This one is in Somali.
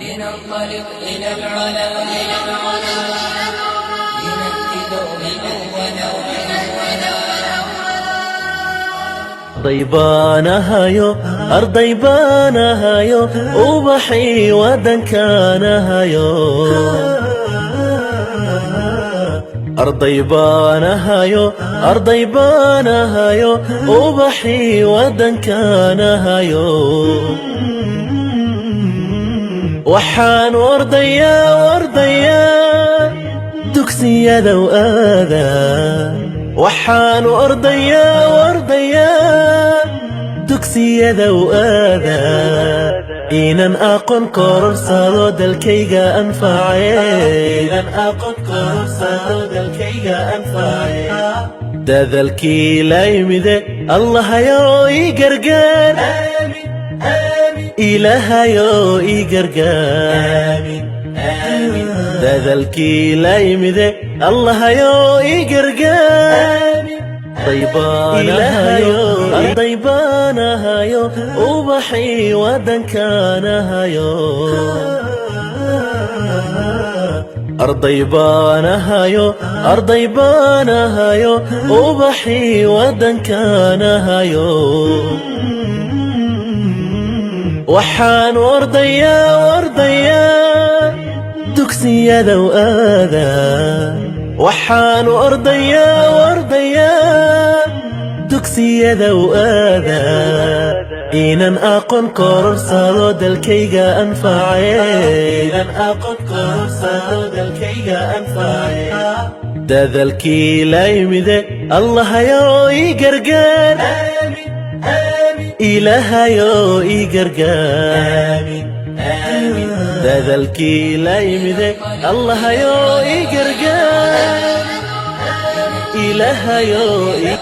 لننطلق إلى العلا، لنأتي دوما أولا. Arday baan ahayo, arday baan ahayo, ubaxii waddankaan ahayo. Arday baan ahayo, arday baan ahayo, ubaxii waddankaan ahayo. Waxaan ordayaa, ordayaa, dugsiyadow aadaa. Waxaan ordayaa, ordayaa, dugsiyadow aadaa, inaan aqoon kororsado, dalkayga anface, inaan aqoon kororsado, dalkayga anface. Dadalkii la yimide, Allahayow ii gargaar, Ilaahayow ii gargaar. Dadalkii la yimide, Allahayow ii gargaar. Arday baan ahayo, ubaxii waddankaan ahayo. Arday baan ahayo, arday baan ahayo, ubaxii waddankaan ahayo. Waxaan ordayaa, ordayaa, dugsiyadow aadaa. Waxaan ordayaa, ordayaa, dugsiyadow aadaa, inaan aqoon kororsado, dalkayga anface, inaan aqoon kororsado, dalkayga anface. Dadalkii la yimide, Allahayow ii gargaar, Ilaahayow ii gargaar. Dadalkii la yimide, Allahayow ii gargaar, Ilaahayow ii